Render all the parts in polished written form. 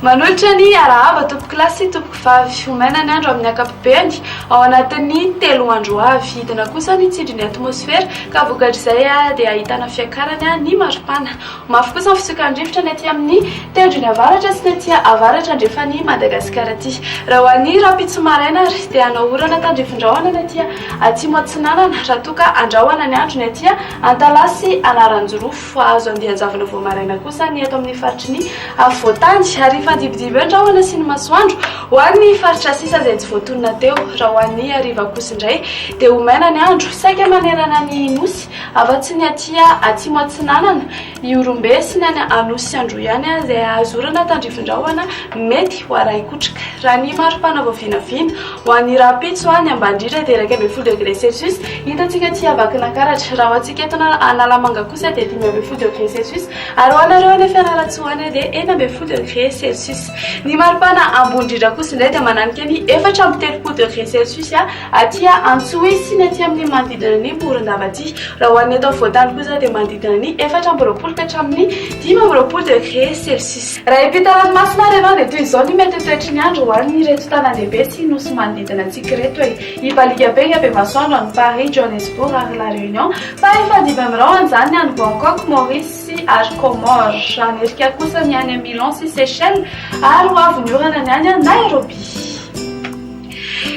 Manolotra ny arahaba tompokolahy sy tompokovavy. Ho maina ny andro amin'ny ankapobeny ao anatin'ny telo andro ho avy. Hidina kosa ny tsindrin'ny atmosfera ka vokatr'izay dia ahitana fiakarany ny maripana. Ho mafy kosa ny fisiokan'ny rivotra ny aty amin'ny tendrony avaratra sy ny aty avaratra andrefan'i Madagasikara aty. Raha ho an'ny rahampitso maraina ary dia hanao orana tandrifin-drahona ny aty atsimo atsinanana raha toa ka andrahona ny andro ny aty Antalaha sy Analanjirofo. Hahazo andian-javona vao maraina kosa ny eto amin'ny faritry ny afovoan-tany ary hifandibidimby eo ny rahona sy ny masoandro ho an'ny faritra sisa izay tsy voatonona teo. Raha ho an'ny hariva kosa indray dia ho maina ny andro saika manerana ny Nosy afa-tsy ny aty atsimo atsinanana, Ihorombe sy ny any Anosy sy Androy ihany izay hahazo orana tandrifin-drahona mety ho arahin-kotroka. Raha ny maripana vao vinavina ho an'ny rahampitso ny ambany indrindra dia 11 degré celsius hitantsika aty Vakinankaratra. Raha ho antsika eto Analamanga kosa dia 15 degré celsius ary ho anareo any Fianarantsoa any dia 16 degré celsius. Ny maripana ambony indrindra kosa indray dia mananika ny 34 degré celsius aty Antsohihy sy ny aty amin'ny manodidina ny Morondava aty. Raha ho an'ny eto afovoan-tany kosa dia manodidina ny 24 ka hatramin'ny 25 degré celsius. Raha hiampita ranomasina ary ianao dia toy izao ny mety ho toetry ny andro ho an'ireto tanàn-dehibe sy nosy manodidina antsika ireto e. Hibaliaka be ny habe-masoandro any Paris, Johannesburg ary La Réunion, fa hifandimby amin'ny rahona izany ny any Bangkok, Maurice sy ary Comores. Hanerika kosa ny any Milan sy Seychelles ary ho avy ny orana ny any Nairobi.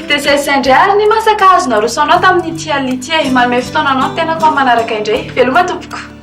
Dia izay izay indray ary ny masaka azo naroso anao tamin'ity alina ity e. Manome fotoana anao ny tenako amin'ny manaraka indray. Veloma tompoko.